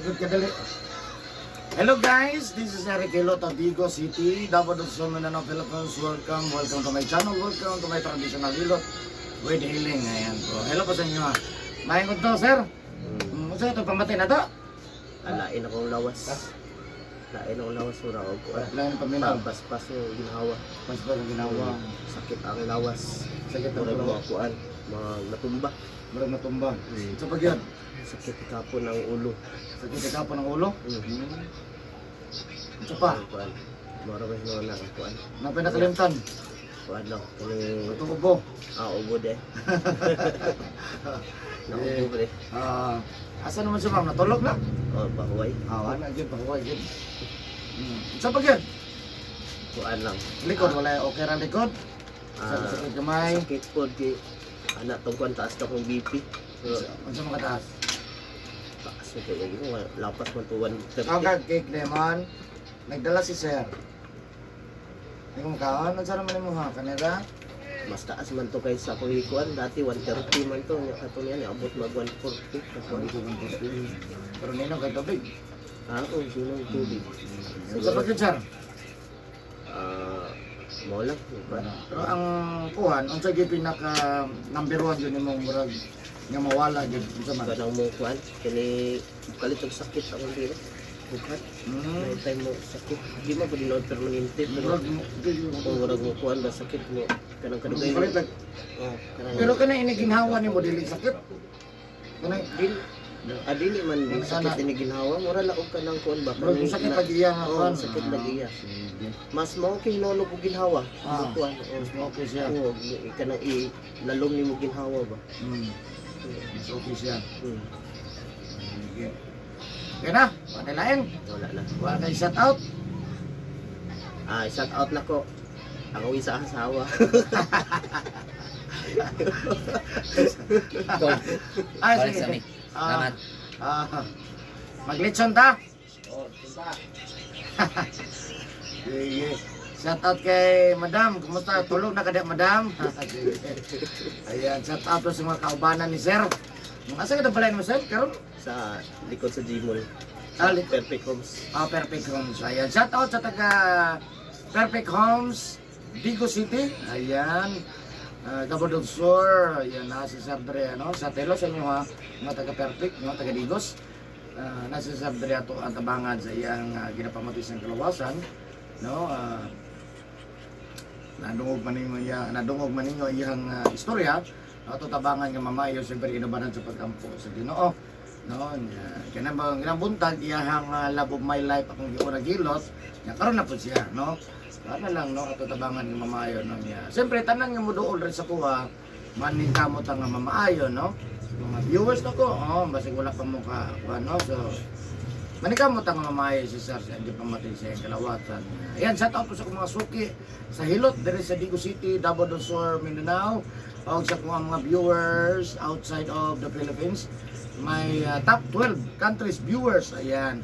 Good kadali. Hello guys, this is Eric Hilot of Digos City, Davao del Sur, Mindanao, Philippines. Welcome, welcome to my channel. Welcome to my traditional hilot with healing. Ayan po. Hello po sa inyo ha. Maayong to, sir. Unsa ito pamatay na to? Alain akong lawas. Lain akong lawas ura og kuan. Lain paminaw. Paspas yung ginawa. Paspas ang ginawa. Sakit ang lawas. Sakit ang Murag lawas. mga kuan, mga natumba. Murag matumba. Sa pagyud. Sakit kapon ang ulo. Sakit ka ng ulo. Unsa pa? Ang kuan. Mura ba yung na ang kuan? Napay nakalimtan. Kuan lang. Kani Itong ubo. Ubo de. Naubo de. Ah, asa naman si ma'am? Natulog na? Oh, bahuay. Ah, ana gyud pahuway gyud. Unsa pa gyud? Kuan lang. Likod wala okay ra likod. Ah, Sakit sakit kamay. sakit po di anak tong kuan taas na kong BP. So, Unsa man kataas? taas na kayo. Lapas man to 130. Ang kag cake lemon. Nagdala si sir. Hindi ko makaon. Unsa naman imo ha? Kanira? Mas taas man to kaysa akong ikuan dati 130 man to nya kato niya niabot mag 140 Sabi ko kung Pero nino kay tubig. Ah, oh, sino ang tubig? Unsa pa gyud, sir? Ah, mo lang ikuan. Pero ang kuhan, unsa gyud pinaka number one yun imong murag nga mawala gyud unsa man? Kanang mo kuan kani kalit og sakit akong dito bukhat. May time mo sakit di man pud nood permanente pero Murag mo kung murag mo kuan ba sakit mo kanang kadugay. Kalit lang. Oh, kanang Pero kana iniginhawa nimo dili sakit. Kana dili ah, dili man Sana. sakit ini ginhawa mura la og kanang kuan ba murag kanang sakit na- pag iya nga Oo, kuan. sakit lagi iya. Sige. Mas mao kay hinuon og ginhawa. Kuan oh. Mas mo okay siya. Oo, kanang i lalom nimo ginhawa ba. Mas okay siya. Sige. Okay na, wala lain. Wala na. Wala kay shout out. Ah, shout out na ko. Ang uwi sa asawa. Ay, Balik sige. sa mi. Ah, Salamat. ah, maglitson ta. Sige. Shout out kay Madam. Kumusta? Tulog na ka di, Madam? Sige. Ayan, shout out to sa mga kaubanan ni Sir. Asa ka balay mo, Sir? Karon? Sa likod sa Gmall. Ah, likod. Perfect Homes. Ah, Perfect Homes. Ayan, shout out sa taga Perfect Homes, Digo City. Ayan. Davao del Sur. Ayan, nasa si Sir Dre, ano? Sa Telo sa inyo ha, mga taga Perfect, mga taga Digos. Ah, nasa si Sir Dre ato ang tabangan sa iyang ginapamatis ng kalawasan, no? Nadungog man ninyo iya, nadungog man ninyo iyang istorya. Ato tabangan nga mamayo siyempre inubanan sa pagkampo sa Ginoo. No, nya kanang bang ginabuntag iyahang love of my life akong giuna gilot. Nya karon na po siya, no. Kana lang no ato tabangan nga mamayo no niya. Siyempre tanan nga moduol rin sa kuha maningkamot ang nga mamaayo no. Sa mga viewers nako, oh, basig wala pa mo ka kuha, no. So manikamot ang mamayo si Sir sa hindi pamatay sa iyang kalawatan. Ayan, shout out po sa akong mga suki sa Hilot, diri sa Digo City, Davao del Sur, Mindanao, o sa akong mga viewers outside of the Philippines. My top 12 countries viewers, ayan.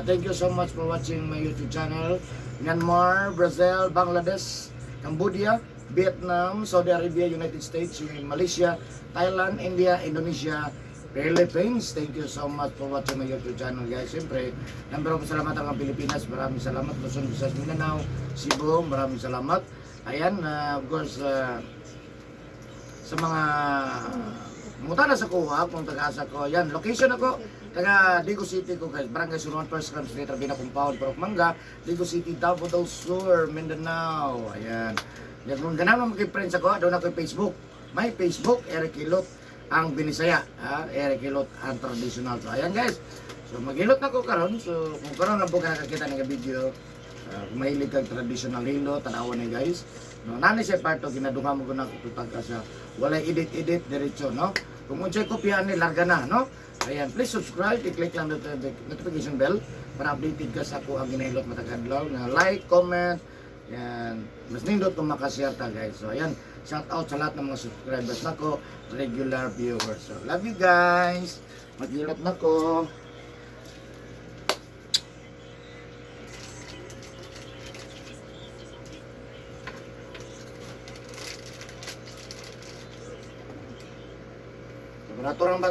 Thank you so much for watching my YouTube channel. Myanmar, Brazil, Bangladesh, Cambodia, Vietnam, Saudi Arabia, United States, Malaysia, Thailand, India, Indonesia, Philippines. Thank you so much for watching my YouTube channel, guys. Siyempre, number one, salamat ang Pilipinas. Maraming salamat. Luzon, Visayas, Mindanao, Cebu, maraming salamat. Ayan, of course, sa mga mutana sa kuha, kung taga-asa ko, yan, location ako, taga Digo City ko guys, Barangay Sunuan, First Crime Street, Rabina Compound, Parok Mangga, Digo City, Davao del Sur, Mindanao. Ayan. Yan, kung ganun mo friends ako, doon ako yung Facebook. May Facebook, Eric Hilot, ang Binisaya. Ha? Eric Hilot, ang traditional. So, ayan guys. So, maghilot na ko karon. So, kung karon lang po ka nakakita ng video, kung mahilig kag traditional hilo, tanawan ni guys. No, nani siya part to ginadunga mo guna tutag ka siya. Walay edit-edit diretso, no? Kung unsay kopyahan ni larga na, no? Ayan, please subscribe, i-click lang the notification bell para updated ka sa ako ang ginahilot matag adlaw na like, comment, yan. Mas nindot kung makashare ta guys. So ayan, shout out sa lahat ng mga subscribers nako, regular viewers. So love you guys. Maghilot nako. Barato rang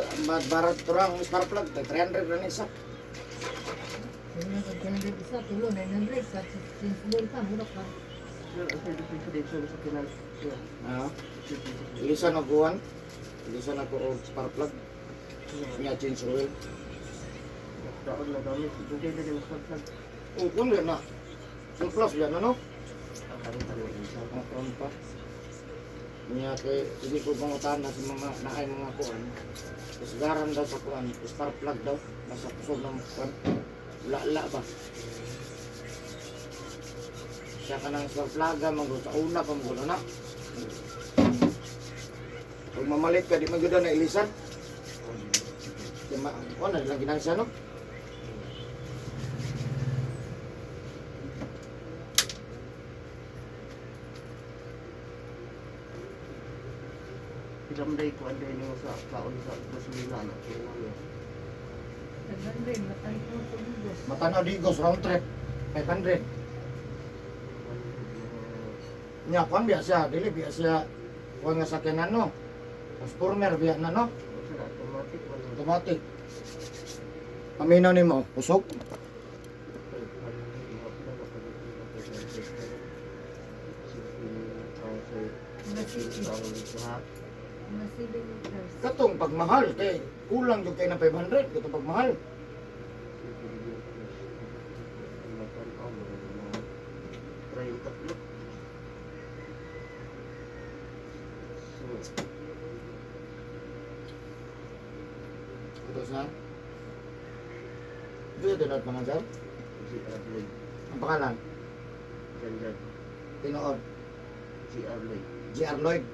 barato rang spark plug, 300 ra ni isa. 700 isa, tulo, 900. Sa sensible pa, mura pa. Sir, ang service sa dito sa kinan. Sir, Ha? Ilisan og kuwan. Ilisan ako og spark plug. Nga change oil. Daon na gamit. Hindi na din sa plug. Oh, kun na. Surplus yan ano? Ang karon pa rin isa. Ang karon pa. Niya kay sige ko pangutana sa mga naay mga kuan. Isgaran daw sa kuan, spark plug daw nasa kusog ng kuan. Wala ba? Siya ka ng spark plug man sa una pa mo na. Kung mamalit ka di man gyud na ilisan. Di ma kuan na lang ginansya no. Pilamday ko anday nimo sa kaon sa gasolina na kay namo. 700, matay ko tubigos. Matanaw Digos round trip 500. Nya kuan biya siya, dili biya siya kuan nga sakyanan no. Transformer biya na no. Sir, automatic man. Automatic. Paminaw nimo, usok. Mga 7 liters. Katong pagmahal kay kulang jud kay na 500 katong pagmahal. Ito sa. Dito tinod mga sir. Ang pangalan, tinuod, GR Lloyd.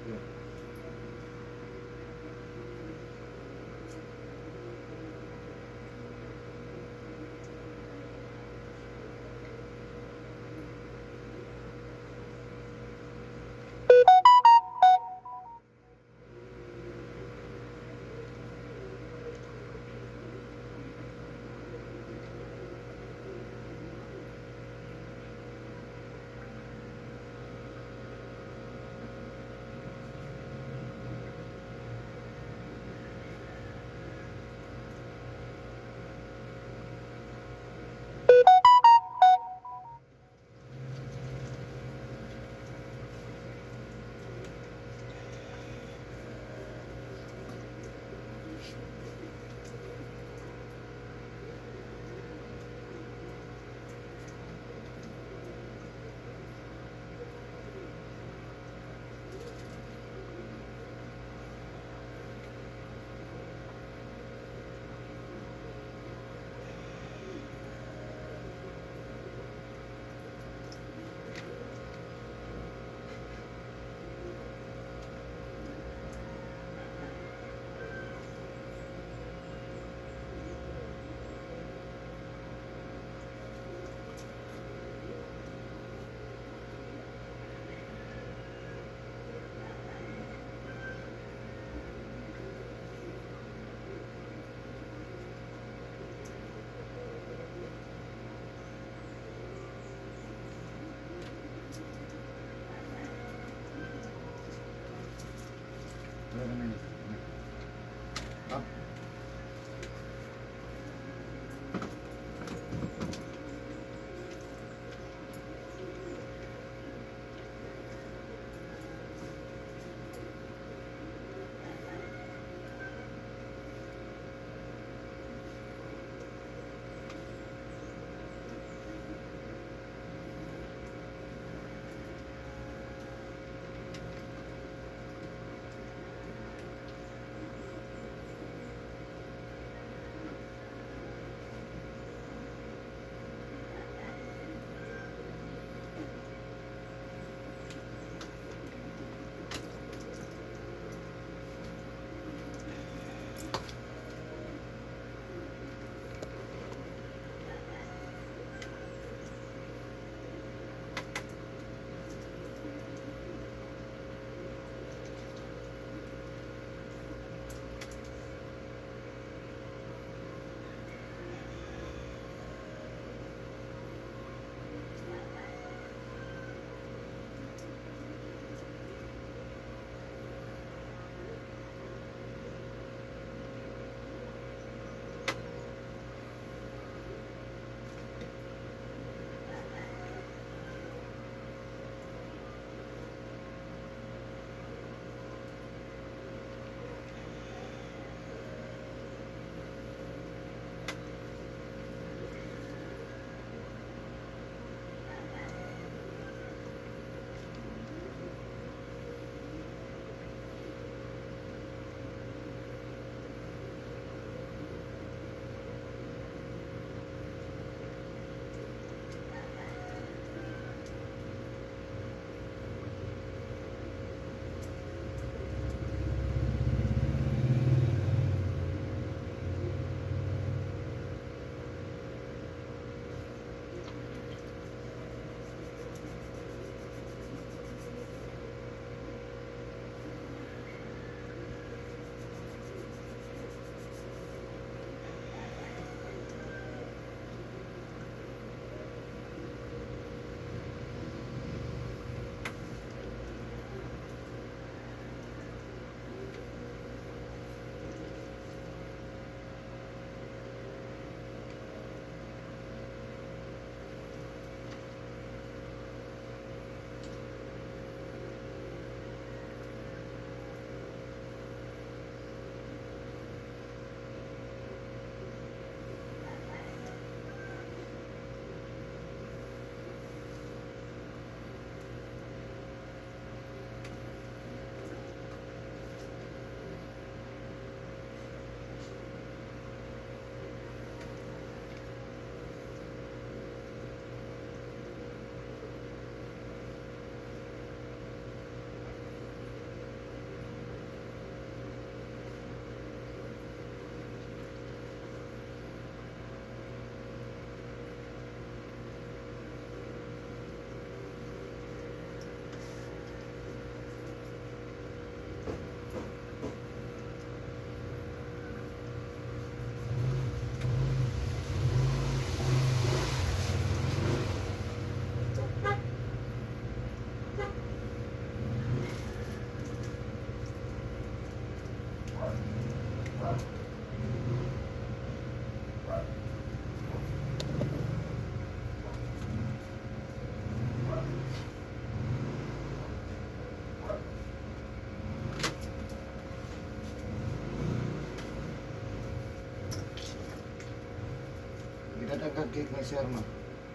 Naghatag ka cake ni sir, no?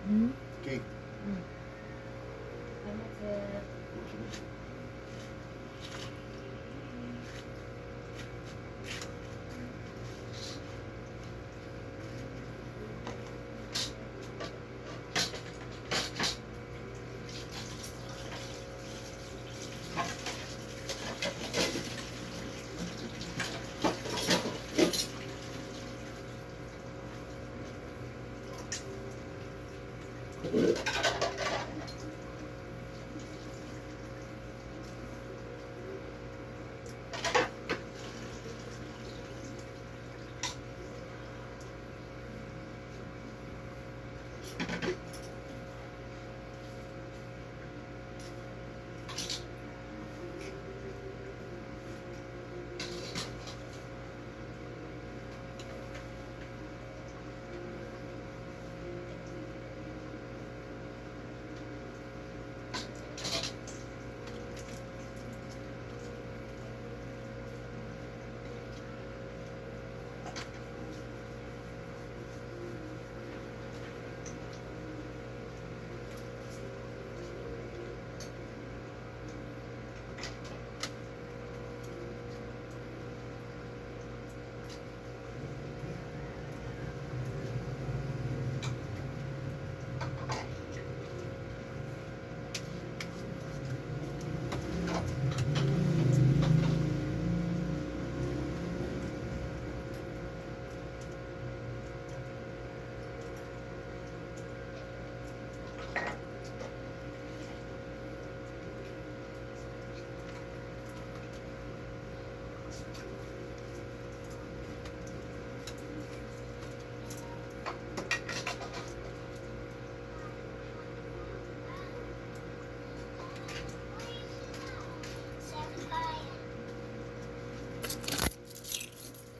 Hmm? Cake. Salamat, sir.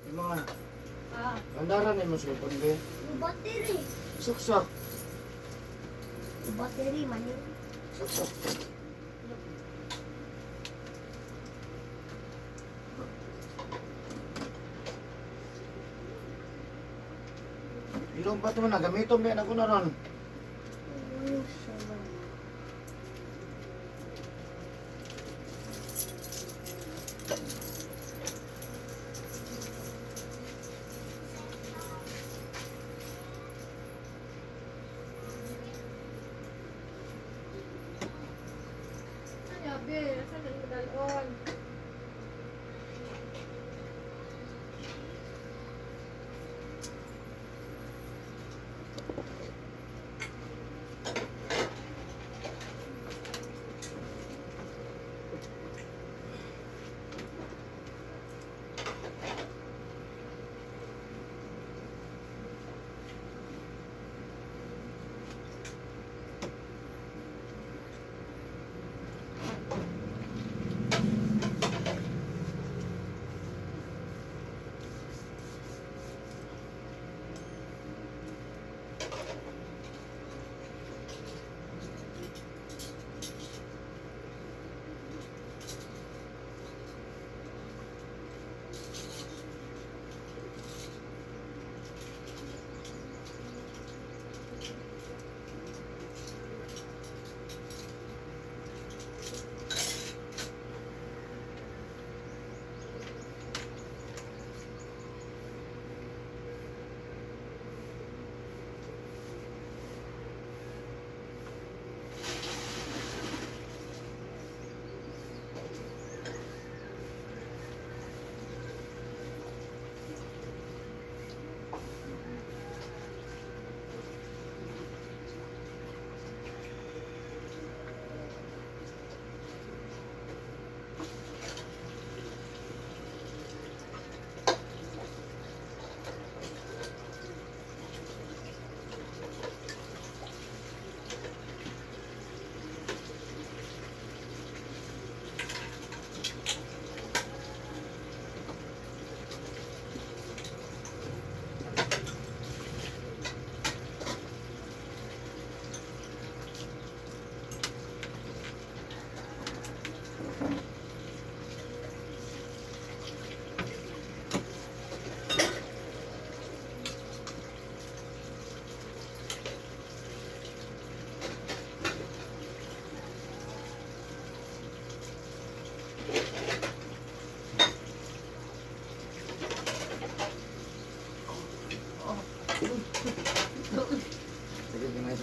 Yung mga, Ah, andaran ni mo cellphone, be. Yung battery. Saksak. Yung battery, man yun. Saksak. Ilong pa ito na, gamiton ba ako na ron? Ano siya ba? ano, be? Saan ka dalon?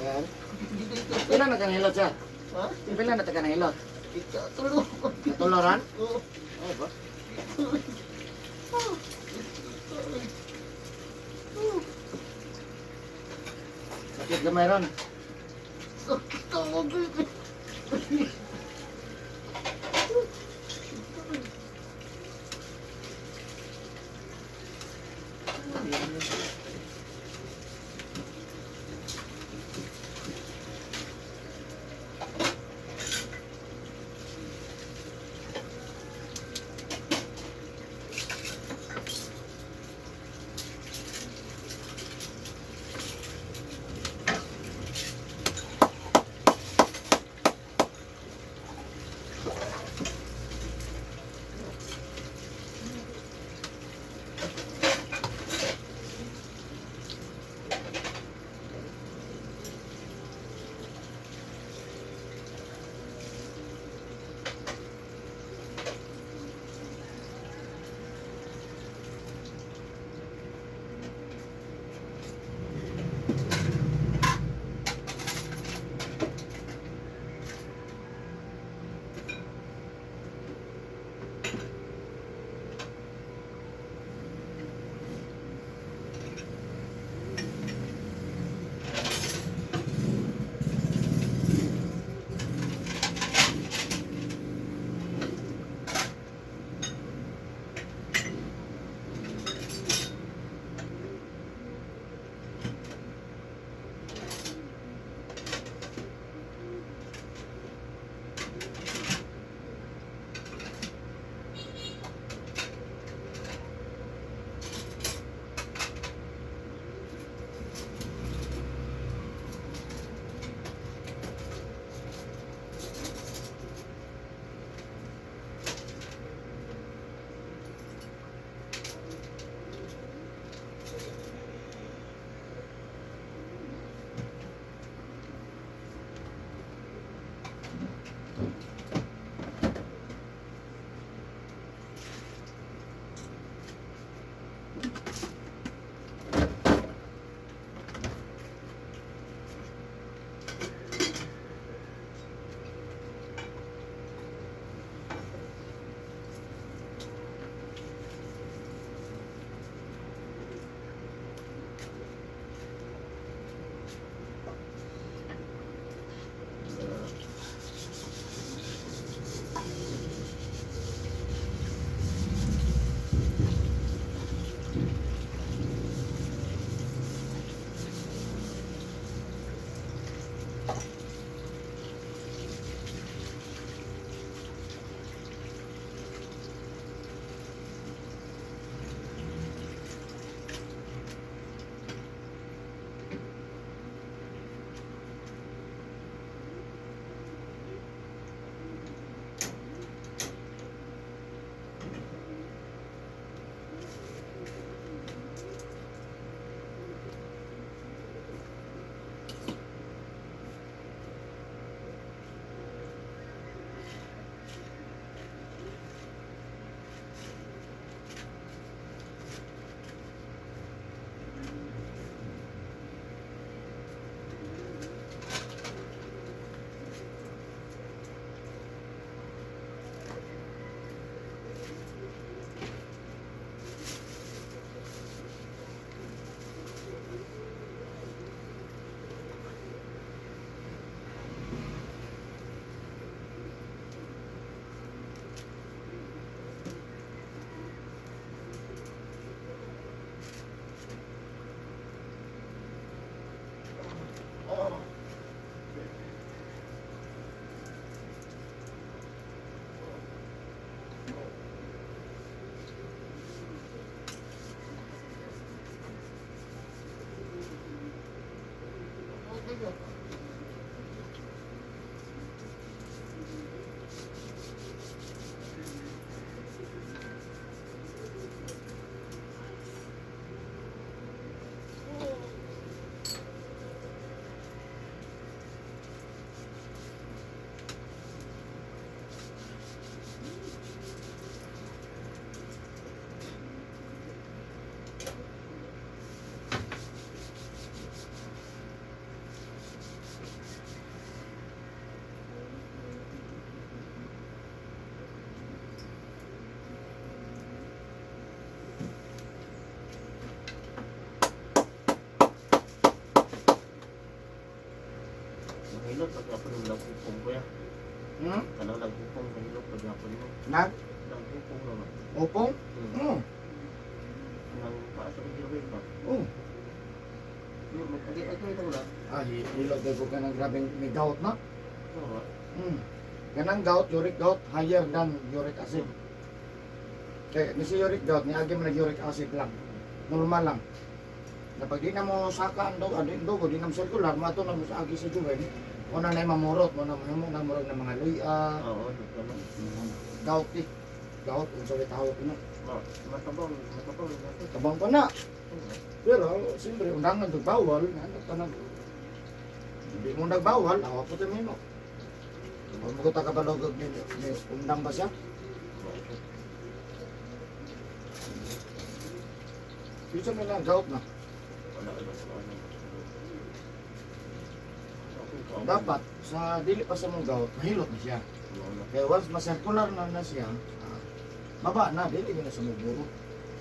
Yan. Pila na kang hilot, sir? Ha? Pila na ka nang hilot? Ikatulo. Natuloran? Oo. Oo ba? Sakit gamay ron. Sakit ang gilid. Mahilot pag ako nung naghupong, kuya. Hmm? Kanang naghupong, mahilot pag ako nung Nag? naghupong naman. Upong? Hmm. Hmm. Nang paasa ko gawin ba? Oh. Magkagi-agay lang na. Ah, hilot ko ka ng grabeng may gout na. Oo. Ganang gout, uric gout, higher than uric acid. Kaya ni si uric gout, niagi man nag uric acid lang. Normal lang. Na pag di na mo saka ang dugo, ang dugo, di na mo circular, mato na mo sa agi sa joint, una na yung mamurot, una mo na murot ng mga luya, Oo, naman. gout eh. Gout, unsa may tawag na. Matabang, matabang. Matabang. Tabang pa na. Pero, siyempre, undangan doon bawal, ano, tanang, hindi mo nagbawal, awa po tayo mo. Kung mo ka kabalo, undang ba siya? Bisa may lang gout na. Wala, wala, wala. Dapat, sa dili pa sa mong gout, mahilot na siya. Wala. Kaya once ma-circular na na siya, baba na, dili gina sa mong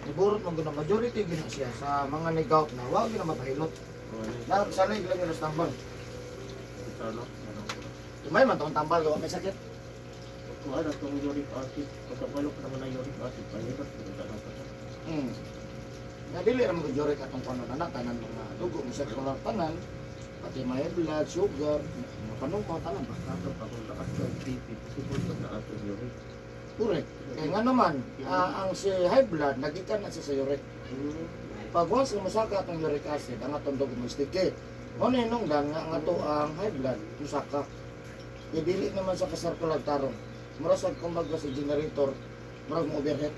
Niburot mo gina, majority gina siya sa mga ni gout na, wag gina mapahilot. Wala. Sanay lang yun sa tambal. Ito, no? Ano? Tumay man tong tambal, gawa may sakit. Kung ano itong uric acid, pagkabalo ko naman ang uric acid, pahirap, hindi na pa siya. Nga dili ra mo uric atong kuno na tanan mga dugo mo circular tanan, pati may blood, sugar, mga panukaw tanan ba. Kaso pa kung taas ng BP, possible pa na ato uric. Correct. Kaya nga naman, ang si high blood nagikan na siya sa uric. Pag once nga mosaka atong uric acid, ang atong dugo mo sticky. Mo na hinungdan nga ang ato ang high blood musaka. Kaya dili naman sa kasirkular tarong. Mura sa kumbaga sa generator, murag mo overheat.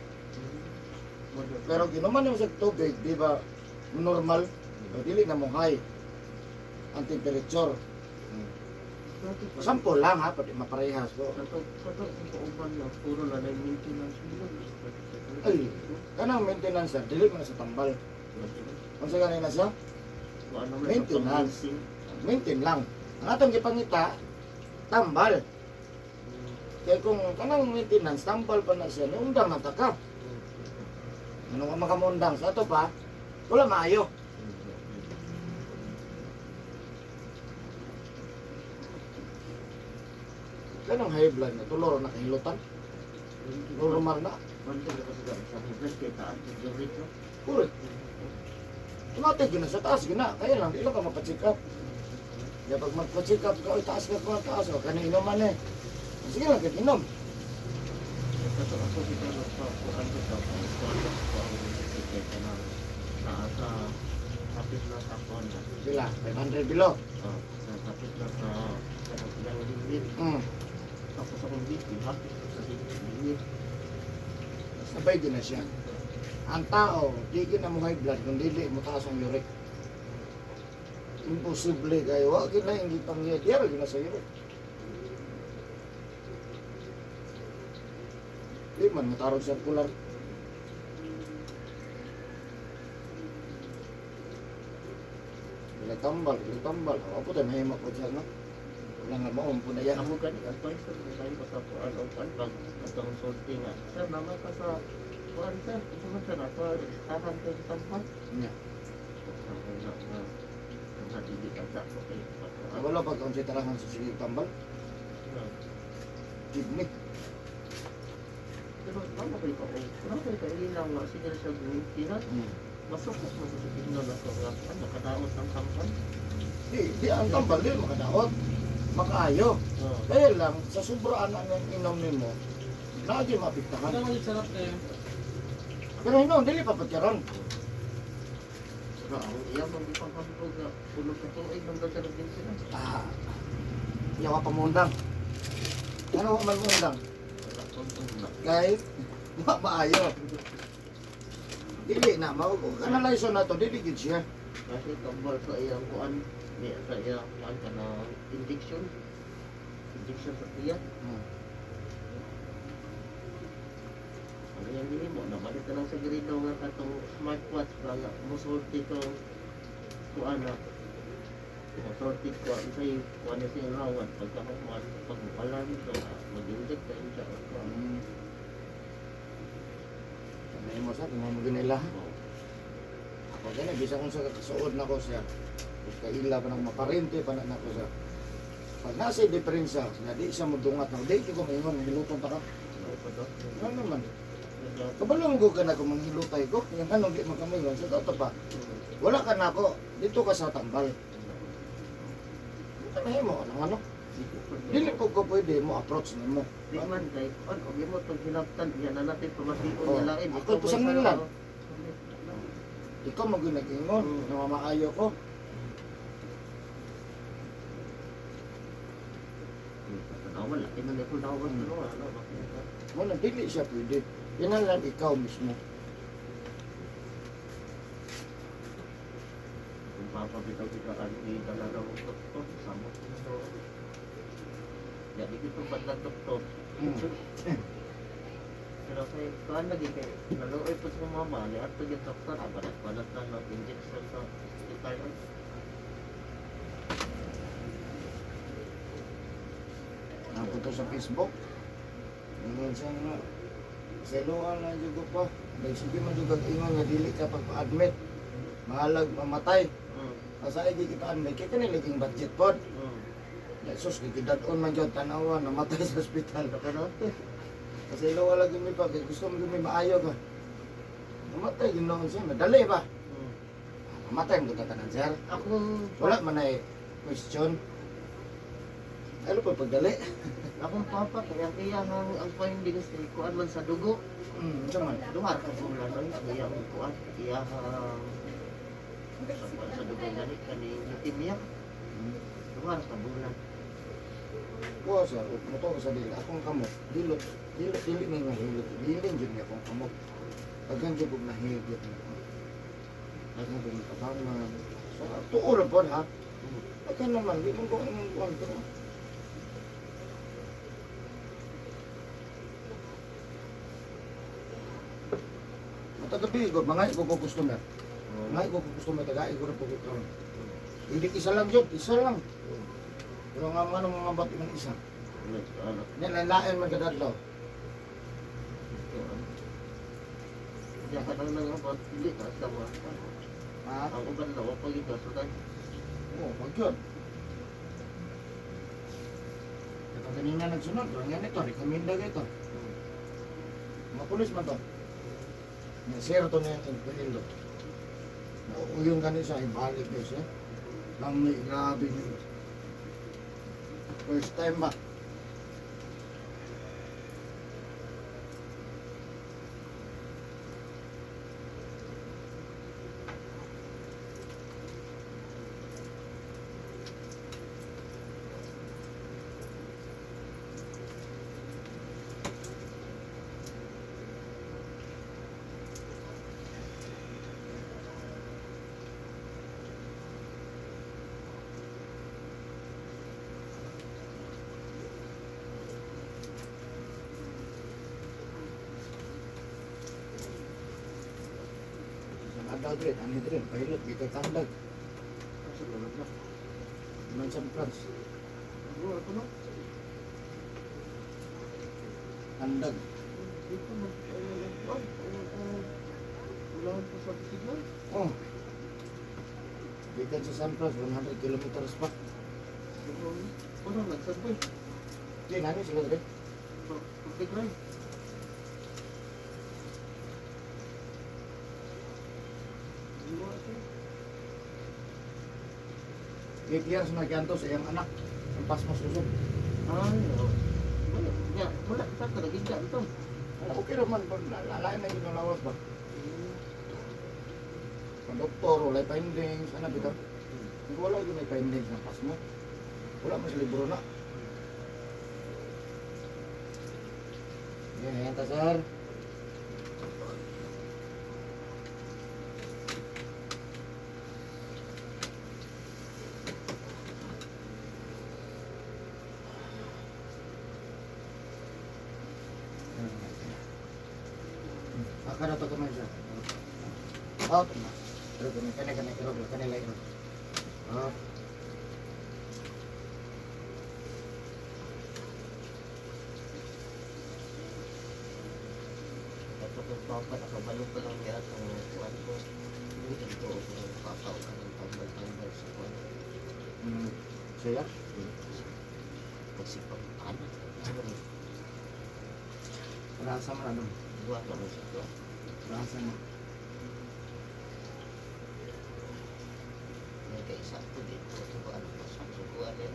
Pero ginuman naman sa tubig, di ba, normal, o dili na mo high ang temperature. Sample lang ha, pati maparehas ko. Kato, kato, ang kauban na, puro na na yung maintenance nila. Ay, kanang maintenance sir, dili mo na sa tambal. Unsa ganay na siya? Maintenance. Maintain lang. Ang atong gipangita, tambal. Kaya kung kanang maintenance, tambal pa na siya, niundang na ta ka. Ano ka makamundang sa ato pa, wala maayo. Kanang high blood na tuloro na kahilutan, normal na. Correct. Tumatig yun na sa taas, yun na. Kaya lang, di lang ka mapacheck up. Kaya pag magpa-check up ka, oy, taas ka ko, taas. O, kani inuman eh. Sige lang, kahit inom. Kato ako siguro sa kuan ko sa kuan ko sa kuan na sa kapit na sa kuan na. Sila, 500 below. Oh, sa kapit na sa sa limit. Tapos akong BP, hapit sa limit. Sabay din na siya. Ang tao, di na mo high blood, kung dili mo taas ang uric. Imposible kayo. Wag na hindi pang yero, yun na sa uric. Di man, matarong circular. Bila tambal, bila tambal. Ako tayo mahima ko dyan, no? Wala nga maong po na yan. Amo gani advice ko tayo ko sa kuan o kuan pag atong sulti nga. Sir, nama ka sa kuan sir, ito man sir ato tahan kay tampan. Nya. Na dili ka sa okay. Wala pa kung sitarahan sa sige tambal. Kidney. Pero tama kayo ka, wala kayo ka ilaw nga, sige na siya maintenance. Masukot mo sa tingnan na sa nga, ano, nakadaot ng kampan. Di, di ang tambal di makadaot. Makaayo. Oo. Kaya lang, sa sobraan na ang inom nimo, naagi maapektahan. Sarap eh. Pero hinon, dili pa pagkaron. Pero ang iya mong ipanghampog nga, tulog ka tuig ng dagsa ng maintenance. Ah, yawa pa mundang. Ano man mundang? Wala kong tungla. Kay, wa maayo. Dili na, mao analyze na to, dili gid siya. Kasi tambal sa iyang kuan, di sa iyang kuan ka na injection. Injection sa tiyan. Ano yung dili mo? Nabalik ka lang sa grito nga katong smartwatch ba nga musulti ko kuan na. Musulti ko ang say kuan na siyang rawan pagka kuan pag alarm to mag-inject ka siya o kuan. May mo sa kung mo ginila. Ako gani bisan kung sa kasuod na ko siya. Kaila pa nang maparente pa na nako siya. Pag nasa diferensya, nga di siya mudungat na, di ko maingon, hiluton ta ka. Ano naman? Kabalo mo ka na kung manghilutay ko, yung anong di man kamingon, sa totoo pa. Wala ka na ako, dito ka sa tambal. Ano mo, anong ano? Dili po ko pwede mo approach nimo. Di man kay on og imo tong hinabtan iya na natin pamation Oh, niya lain. ako po sa nila. Ikaw mag nag-ingon, nga mamaayo ko. Tanawan laki na ni dawas no ano ba. Mo na dili siya pwede. Kinahanglan ikaw mismo. Kung papabitaw kita ang dala ng doktor samot na do. Ya di ko badlag doktor. Pero kay kuan lagi kay naluoy po sa mama ni adto gyud doktor abalat balat na no injection sa ospital. Ako to sa Facebook. Ingon siya nga, Seluan na jud ko pa. Dahil sige man jud kag ingon nga dili ka pagpa-admit. Mahalag mamatay. Asa ay kita admit kay kani laging budget pod. Ya sus gigidad-on man jud tanawa namatay sa ospital. Pero Kasi luwa lagi mi pa kay gusto mo gyud may maayo ka. Namatay gyud noon siya, madali ba? Namatay mo tanan sir. Akong Wala man ay question. Ano pa pagdali? Akong papa kay ang iya ang findings kay kuan man sa dugo. Unsa man? Duha ka bulan oy ang iyang kuan iya ang sa kuan sa dugo gani kani leukemia. Duha ka bulan. Kuha sir, moto ko sa dili akong kamot. Dilot, dilot dili ni nga hilot. Bilin jud ni akong kamot. Daghan jud kog nahilot na ako. Daghan kog nakabangan. So, tuo ra pod ha. Daghan naman, di man ko ang kuan pero Matagabi ko, mga ko ko customer. Mga ko ko customer taga ko ra po ko karon. Hindi isa lang jud, isa lang. Pero nga mga mga ba't man isa. Ano? Nilain man kadadlaw. Diyan ka lang nang about dili ka sa mga. Ha? Ang uban na wa pag ito so tayo. Oo, wag yun. Ito kanina nagsunod, pero nga nito, recommenda ka ito. Mga pulis man to. Nga, sir to na yung inquilindo. Nauuyon gani siya, ibalik niya siya. Lami, grabe niyo. First time ba? Isang adult rin, ano rin, pilot, dito tandag. Sa lunod na. Man sa France, Ano ako no? tandag. Dito mag ano Ulan po sa signal. Oh. Gikan sa San Fran, 100 kilometers pa. Ano nagsabay? Di, nani sila rin. Pagtigray. 8 years na kianto sa iyang anak. Ang pasmos usog. Ay, oh. Wala, ya, wala sa talaga ito. Okay naman, lalain na yun ang lawas ba? Sa doktor, wala findings, ano bitaw? Hindi wala yun may findings ng pasmo. Wala mas libro na. Yan, yan ta sir. Aka na to kamay siya. Out na. Pero kami kani kani kani kani kani kani. Ah. Tapos ang papa, nakabalo pa lang niya ang kuwan ko. Hindi ko ako papa o kanang tambal-tambal sa kuwan. Siya. Pagsipak anak. Ano ni? Rasa man ano. Duha ka man sa duha. Rasa na. May kaisa ko dito. Ito ba ano pa sa sukuan niya?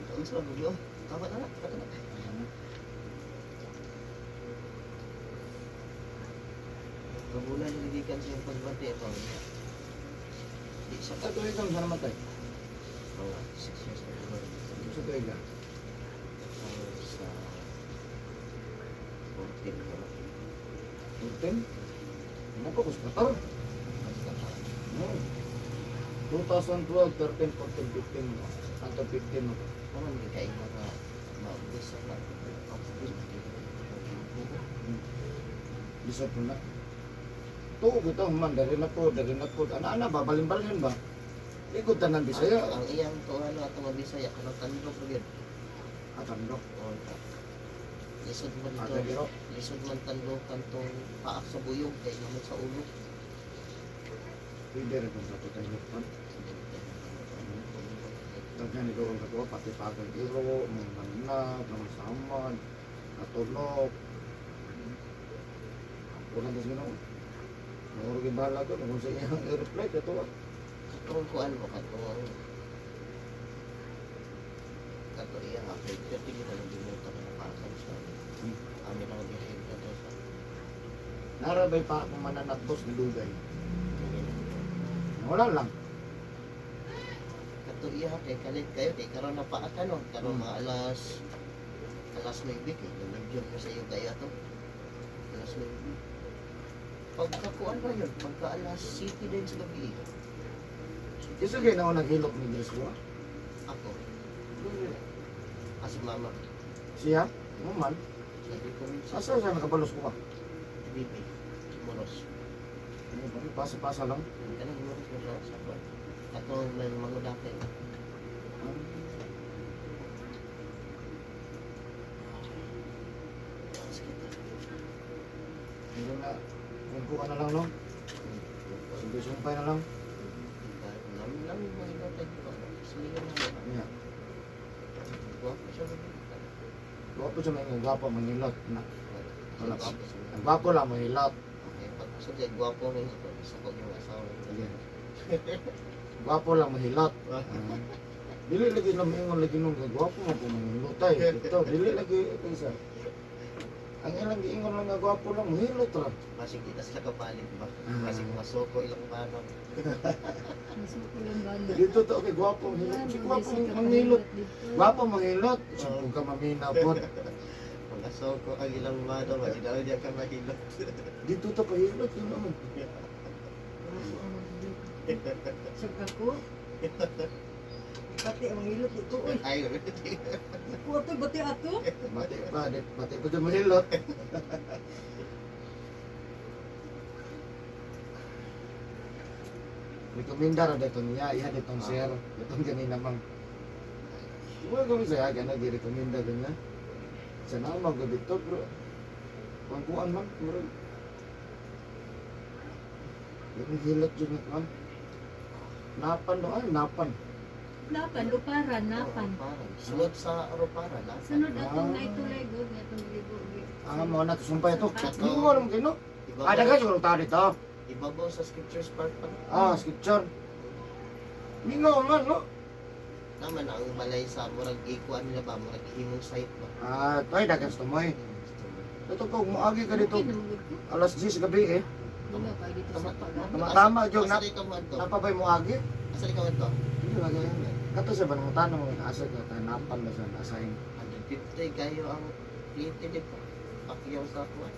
Ang sa mga tama na na, tama na. Kabulan na gikan sa iyong pagbati ba niya. Di siya Sa tuig kang sa namatay. Mga 6 years na siguro. Sa tuig ka. Sa 14 ko na. 14. Ano ko kus kator? Basta pa. No. 2012, 13, 14, 15. Anto 15 no. Ano man kay mga maubos sa mga Lisod po na. Tuo ko ito, man, dari na po, dari na po. Ana-ana ba, balin-balin ba? Ikot tanan Bisaya. Ang iyang to ano ato nga Bisaya kanang tandok ra gyud. Atandok. Oh, lisod man to. Atagiro. Lisod man tandok tong paak sa buyog kay naman sa ulo. Pwede rin kung sa ito tayo pa. Daghan ni doon kakuha, pati pagong iro, mga manag, mga samad, natulog. Wala na sino. Muro gibala ko, kung sa iyang i-reply, ito ah. Katong kuan mo katong kato iya nga kay pwede gid na binuta ka na sa amin ang gihin ka to sa Narabay pa akong mananakbos ni Dugay. Wala lang. Kato iya kay kalit kayo kay karon na pa no karon mga alas alas 9 kay nalagyan mo sa iyo kayo ato alas 9 pagka kuan ba yun pagka alas 7 din sa gabi. Isa kayo na ako naghilok ni Dres ko. Ako as mama. Siya? Mo man. Sabi ko minsan. Asa siya nakabalos ko ka? Bibi Moros. Pasa-pasa lang. Kanang Moros mo sa kuan kato may mga dapit. Sakit. Hindi na. Kung kuha na lang, no? Sumpay-sumpay na lang. Namin namin mga ilotay ko. Sulihan na mo. Yeah. Gwapo siya ba? Gwapo siya may gwapo, manghilot na. Wala pa. Gwapo siya. Ang gwapo lang, manghilot. Okay, pag sa kay gwapo rin ako, sa ko yung asawa. Yeah. Gwapo lang, manghilot. Ah. Dili lagi lang maingon lagi nung gwapo mo kung manghilot ay. Ito, dili lagi isa. Ang ilang giingon lang nga gwapo lang, manghilot ra. Masig di na sila kapalit ba? Masig masoko ilang manong. Masuko lang ba na? Dito to, okay, gwapo, manghilot. Si gwapo, manghilot. Gwapo, manghilot. Sa kung ka mamina po. Mga soko ang ilang manong, masig na niya ka mahilot. Dito to, pahilot yun naman. Sag ako. Pati ang hilot ito. Uy, Ay, iko ato, bati ato. Bati pa, bati pa dyan manghilot. Rekomenda ra dito niya, iya ditong sir, itong ganina mang. Wala kami saya, gana gi-rekomenda ganyan. Sa na magabi to, pero pangkuan man, murag. Yung hilot yun nga kuan. Napan do ay, napan. Napan, luparan, napan. Sunod sa Aropara, napan. Sunod atong Ah. naitulay god nga itong libo. Ah, mo na sumpay ito. Hindi mo alam kayo, no? Ibabaw, Ah, dagan siguro tao dito. ibabaw sa Scriptures Park pa. Ah, scripture. Mingaw man, no? Naman ang balay sa murag ikuan nila ba, murag himong site ba. Ah, toy dagan sa tumoy. Ito ko, muagi ka dito. Okay, namugod ko. Alas 10 gabi eh. Wala pa dito sa pag. Tama-tama, Jong. Asa di ka mo adto? Napabay muagi? Asa di ka mo adto? Hindi ba ganyan? Kato sa banang tanong, asa ka, tanapan ba sa asahin? 150 kayo ang kliyente dito. Pakyaw sa kuan.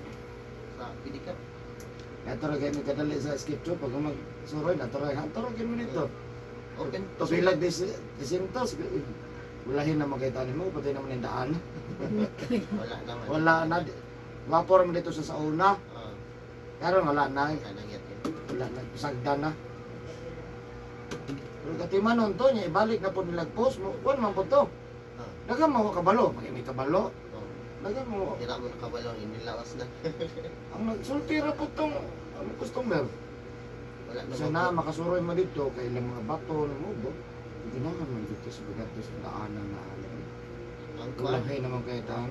Sa pidikat. Nato ra kayo kadali sa scripture pag magsuroy, nato ra hanto ra kayo dito. Open. Tubilag disintos. Ulahin na makita nimo, pati naman yung daan. Wala naman. Wala na. Vapor man dito sa sauna. Ah, Karon wala na. kanang yatin. Wala na. Sagda na. Pero katiman nun to, niya ibalik na po nilag post mo. Kuan man po to. Ah. Daghang mo kabalo. May kabalo. Oh, Daghang mo. dira mo nakabalaw inilawas na. Ang nagsulti ra po tong ang customer. Wala naman. Sa na makasuroy mo dito kay ilang mga bato mo ba? Ginahan man dito sa bagat sa daanan na ano. Ang kuan. Ulahi naman kay tan.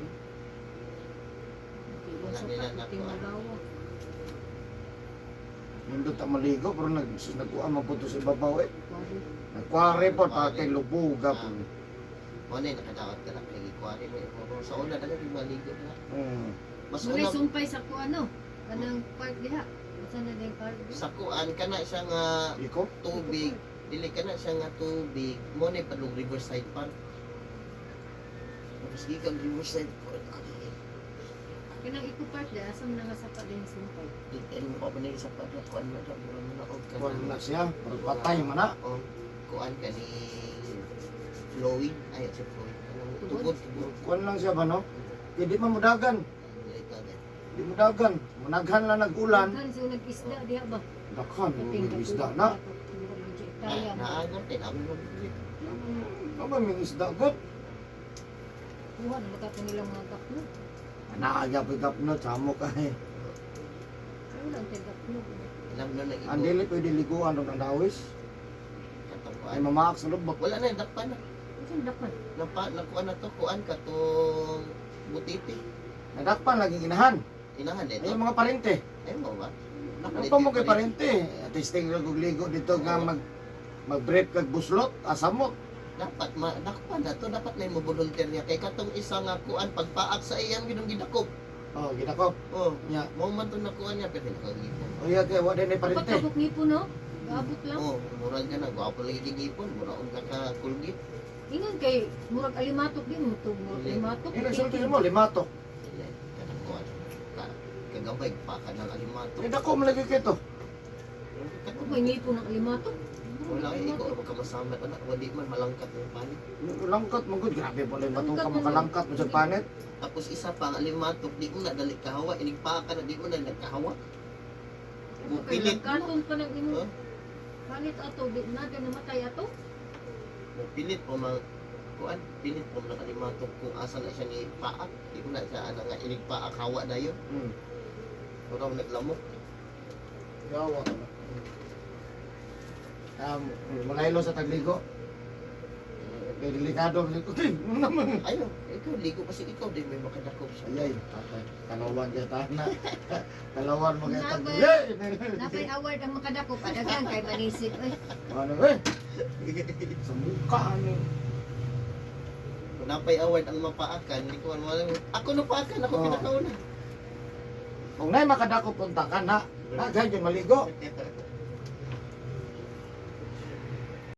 Wala nila nakuha. Nindot ta maligo pero nagkuha man po to sa ibabaw eh. Nagkuwari po pa kay lubuga po. Mo na nakadawat ka na kay gikuan mo imo. Sa una daghan yung maligo na. Mas Muna una sumpay sa ko ano, kanang park diha. Asa na diyang park diha? sa kuan kana siya nga Iko? tubig, dili kana siya nga tubig. Mo na padung Riverside Park. Tapos gikan Riverside Park. Ay, Kanang Eco Park diha, asa man nga sapa din sumpay. di mo pa na sa padung kuan na mura na og Kuwan na siya. Pero patay man na. Oh, kuan ka ni flowing ay si flowing. Anong tugod tugod. Kuwan lang siya ba no? Kaya di man mudagan. Dili ka gan. Di mudagan. Munaghan lang nag-ulan. Daghan siya nag-isda diha ba? Dakhan. May isda na. Kaya. Na na tin amin mo. Ano ba may isda god? Kuha na baka nilang mga gapno. Naaga po gapno. Tsamo ka eh. Ay, wala ang gapno. Alam na nag Ang dili pwede liguan ang dawis. Katong Ay kuan. mamaak sa lubok. Wala na dakpan na. Unsang dakpan? Napa nakuan na to kuan katong butiti. Nadakpan lagi ginahan. Inahan Ay dito. mga parente. Ay mo ba? Ano pa mo kay parente? Testing lang og ligo dito nga mag brief kag buslot asamot. Dapat ma dakpan na to, dapat na mo volunteer niya kay katong isa nga kuan pagpaak sa iyang ginong gidakop. Oh, ginako. Oh, Nya. mo man to nakuan niya pero nakangipon. O iya kay wa din ay Dapat parente. kabuk ngipo no? Gaabot lang. Oh, murag ka na gwapo lagi gigipon, mura og naka Colgate. Ingon kay murag alimatok din mo to, murag Dili. alimatok. Ino sulti mo limato. Sila kanang kuan. Ka kagabay pa ka ng alimato. Ni dako mo lagi kito. Ako may ngipo ng alimatok. Wala ay ikaw ka masama ana, wali man malangkat yung panit. Langkat mo gud, grabe po lang batuka mo kalangkat mo sa panit. Tapos isa pa ang alimatok, di mo na dali kahawa, inig pa ka na di mo na nagkahawa. Pilit. Katon pa ng imo. Huh? Panit ato, di na din namatay ato. Pilit po mga kuan, pilit po mga alimatok kung asa na siya ni paak, di mo na siya ana nga inig paak hawa dayon. Mura mo naglamok. Yawa. Malaylo sa tagligo. Kay delikado ang ligo. Uy, ano naman. Ayo, ikaw ligo kasi ikaw din may makadakop sa. Ayay, patay. Talawan kay tana. Talawan mo kay tana. Napay- Napay award ang makadako padagan kay manisip oy. Ano eh? Sa mukha ano. Kung napay award ang mapaakan, di ko alam. Ako napaakan, ako Oo. pinakauna. Kung na'y makadako punta ka na, nagay yun maligo.